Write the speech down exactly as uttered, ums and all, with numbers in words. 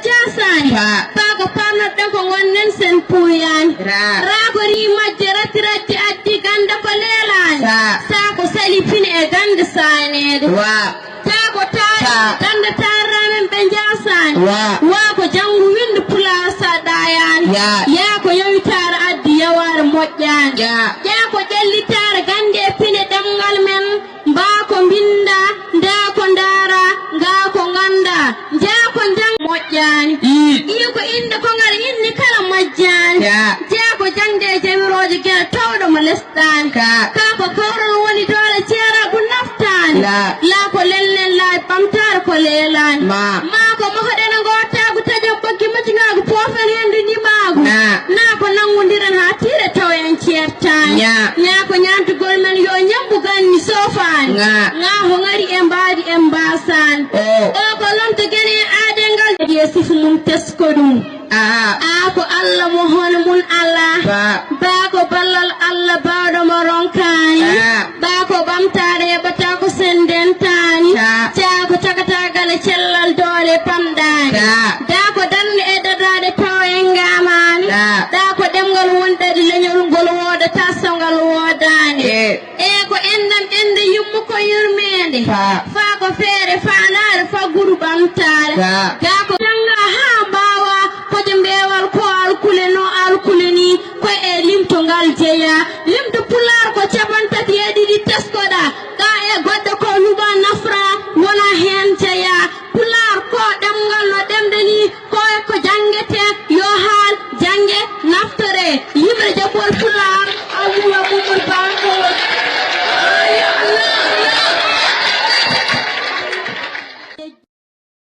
Jaasani. Fa. Fa ko parnoɗen ko ngonɗen sen puuyani. Ra. Ra ko ri majje ratti ratti addi ganda ko leelani. Sa. Sa ko sali pine e ganda saneede. Wa. Ta ko taari. Ta. Ganda taarra men ɓe jaasani. Wa. Wa ko jangu windu pulaar sa ɗayani. Ya. Ya ko yawitaare addi yawaare moƴƴani. Ya. Ya ko ƴellitaare gande e pine ɗemngal men. Mbaa ko mbinnda, ndaa ko ndaara, ngaa ko ngannda, njaa ko njang moƴƴaani. Mm. Iyo ko innde ko ngal inni kala majjaani. Ka. Jaa ko jaŋde e jamirooje gila tawɗo mo lesɗaani. Ka. Kaa ko kawral woni doole ceeraabu naftaani. La. Laa ko lelnel laawi ɓamtaare ko leelaani. Ma. Maa ko mohoɗen e ngootaagu taƴo ɓoggi macingaagu poofen henndu ñimaagu. Na. Naa ko nanngondiren haa tiire tawa en ceertaani. Ña. Ñaa ko ñaantugol men yo ñambu ganni soofaani. Ŋa. Ŋa ho ŋari e mbaadi en mbaasaani. O. O ko lomto gene e aadee ngal. Kadi e sifu mum tesko ɗum. A. A ko Alla mo hono mum alaa. Ba. Ba ko ballal Alla baawɗo mo ronkaani. A. Ba ko ɓamtaare heɓataa ko sen ndentaani. Ta. Caa ko cagataagal e cellal doole pamɗaani. Ta. Da ko darnde e dadaade tawa en ngaamaani. Ta. Da ko ɗemngal wonɗaɗi leñol ngol woodataa so ngal woodaani. E. E ko enɗam enɗe yummu ko yurmeende. Fa. Fa ko feere faandaare fagguru ɓamtaare. Fa. Ga ko